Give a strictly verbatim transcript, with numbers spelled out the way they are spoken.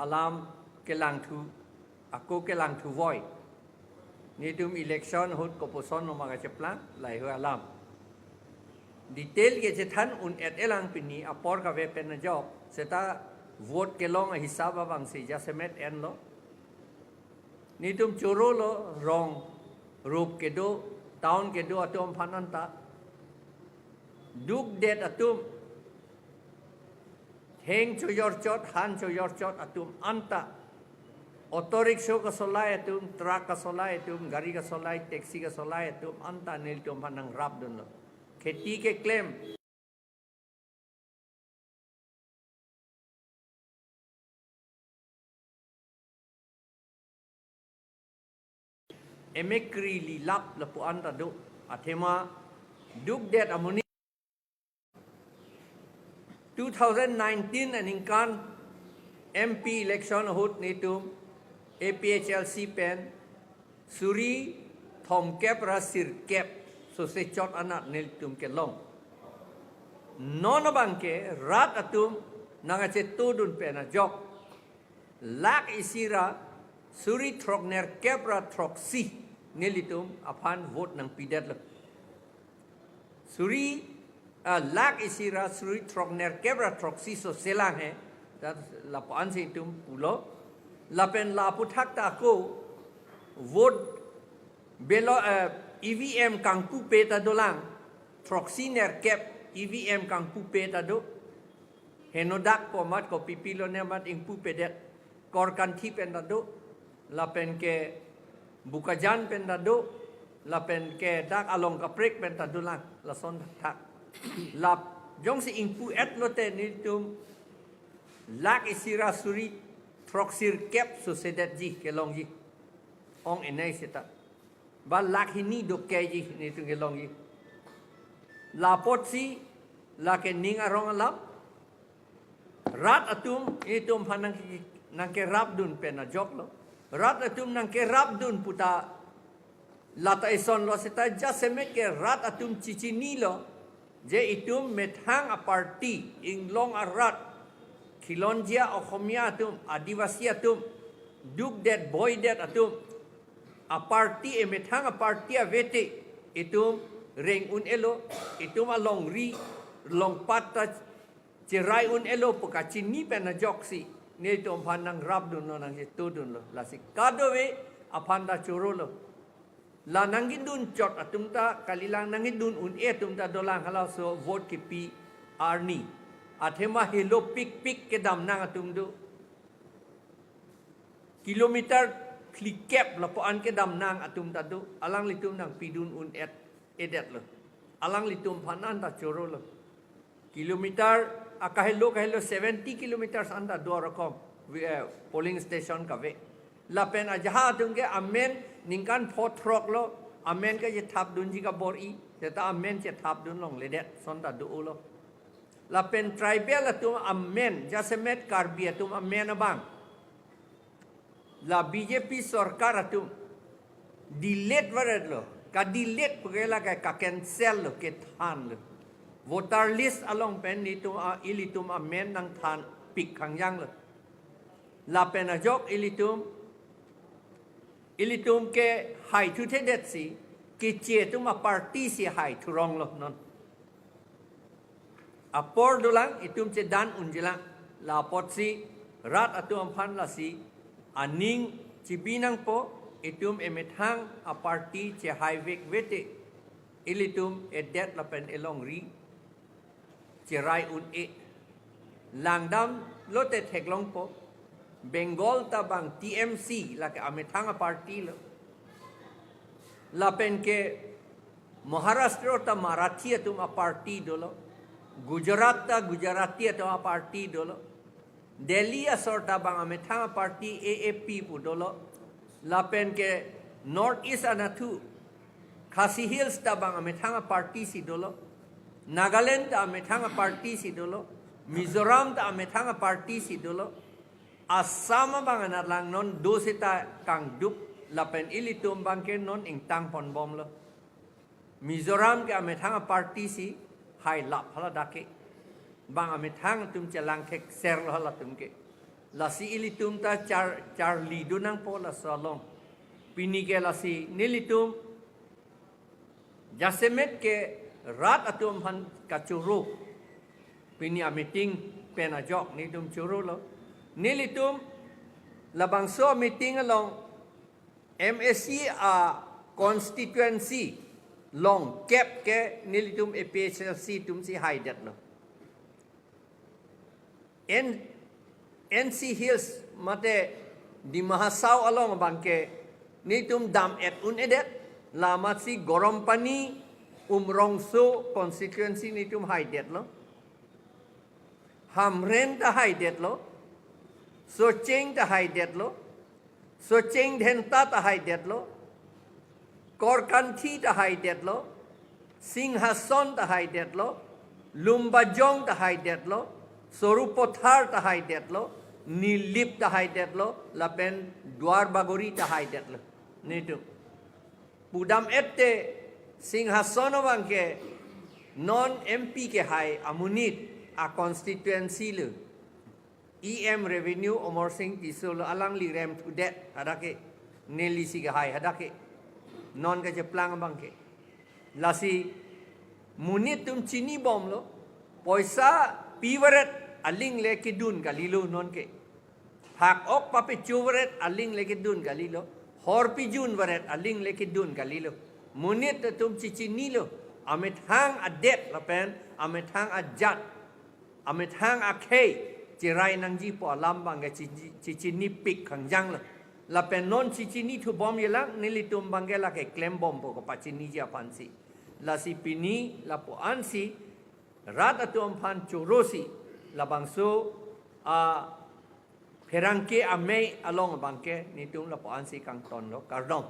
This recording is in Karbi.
Alam kelangthu, ako kelangthu voi. Netum election ahut kopuson noma kacheplang, laheihui alam. Detail kechethan un-et-elang pini apor kave pen ajok, seta vote kelong ahisap abangsi jasemet enlo. Netum chorolo rong, rup kedo, town kedo atum aphan anta. Dukdet atum, theng choyorchot, han choyorchot atum anta. Auto rickshaw kasolai atum, truck kasolai atum, gari kasolai, taxi kasolai atum anta nelitum aphan nangrapdunlo. Kheti keklem. Emekri lilap lapu-an ta do. Athema dukdet amonit. Two thousand nineteen aningkan M P election ahut netum A P H L C pen suri thomkep ra sirkep sose chot anat nelitum kelong. Non abangke rat atum nangkachetongdun pen ajok lakh isi ra suri throknerkep ra throksi nelitum aphan vote nangpidetlo. Suri, ah, lakh isi ra suri throknerkep ra throksi sose lang he. Ta lapu-ansi itum pulo. Lapen la aphuthak ta ako vote belo, eh, E V M kangpupe ta dolang. Throksi nerkep E V M kangpupe ta do. Henodak po amat kopi pilo ne amat ingpupedet. Korkanthi pen ta do, lapen ke Bokajan pen ta do, lapen ke dak along kaprek pen ta dolang, lason thak. Lap jongsi ingpu-etlo te nelitum lakh isi ra suri throksirkep sosedetji kelongji. Ong-enei seta. Ba lakh hini dokeji netum kelongji. La apotsi lake ning arong alam. Rat atum itum aphan nangke, nangkerapdun pen ajoklo. Rat atum nangkerapdun puta lata isonlo seta jasemet ke rat atum chichinilo. Je itum methang a-party, inglong arat, khilonjia Oxomiya atum, Adivasi atum, dukdet boidet atum, a-party emethang a-party avete, itum reng un-elo, itum alongri, longpat ta cherai un-elo pu kachini pen ajoksi, netum aphan nangrapdunlo, nangchetongdunlo, lasi kadokave aphan ta chorolo. La nangkedun chot atum ta kalilang, nangkedun un-e atum ta dolang, halaso vote kepi arni. Athema helo pikpik kedamnang atum do. Kilometer phlikep lapu-an kedamnang atum ta do. Alanglitum nangpidun un-et-edetlo. Alanglitum aphan anta chorolo. Kilometer, akahelo kahelo seventy kilometers anta do rokom, eh, polling station kave. Lapen ajahak atum ke amen ningkan pho throklo, amen kechethapdunji kabor-i, seta amen chethapdun longledet, son ta dolo. Lapen tribal atum amen, jasemet Karbi atum amen abang. La B J P sorkar atum delete varetlo, ka-delete puke lake ka-cancel lo, kethanlo. Voter list along pen netum a, ilitum amen nangthanpik khangjanglo. Lapen ajok ilitum, ilitum ke haithuthedetsi, keche atum a-party si haithuronglo non. Apor dolang, itum chedan unjilang. La apotsi rat atum aphan lasi aning chibi nangpo, itum emethang a-party chehaivek vete, ilitum edet lapen elongri cherai un-e. Langdamlo te theklongpo. Bengal ta bang T M C, lake amethang a-party lo. Lapen ke Maharashtra ta Marathi atum a-party dolo. Gujarat ta Gujarati atum a-party dolo. Delhi asor ta bang amethang a-party A A P pu dolo. Lapen ke North East anatthu Khasi Hills ta bang amethang a-party si dolo. Nagaland ta amethang a-party si dolo. Mizoram ta amethang a-party si dolo. Assam abang anat lang non do seta kangduk lapen ilitum abangke non ingtang ponbomlo. Mizoram ke amethang a-party si hailap haladak ke. Bang amethang atum chelangthekserlo halatum ke. Lasi ilitum ta char charli do nangpo laso along. Pini ke lasi nelitum jasemet ke rat atum aphan kachoro. Pini a meeting pen ajok nelitum chorolo. Nelitum labangso meeting along M A C a constituency longkep ke nelitum A P H L C atumsi haidetlo. N N C Hills mate Dima Hasao along abangke nelitum dam-et un-edet, la amatsi Garampani Umrongso constituency nelitum haidetlo. Hamren ta haidetlo. Socheng ta haidetlo. Socheng Dhenta ta haidetlo. Korkanthi ta haidetlo. Singhason ta haidetlo. Lumbajong ta haidetlo. Sarupathar ta haidetlo. Nilip ta haidetlo. Lapen Duar Bagori ta haidetlo. Nelitum pudam-et te Singhason abangke non M P kehai amonit a constituency lo. E M Revenue Amarsing Tisso lo, alangli remthudet hadak ke, nelisi kehai hadak ke. Non kacheplang abangke. Lasi monit atum chinibomlo, poisa pivaret aling le kedun kalilo nonke. Phak-ok papechovaret aling le kedun kalilo. Hor pijunvaret aling le kedun kalilo. Monit atum chichinilo. Amethang adet lapen amethang ajat, amethang akhei cherai nangjipo alam abangke chichi- chichinipik khangjanglo. Lapen non chichinithubomjilang, nelitum abangke lake klembompo kapachiniji aphansi. Lasi pini lapu-ansi rat atum aphan chorosi labangso a pherangke amei along abangke nelitum lapu-ansi kangtonlo, kardom.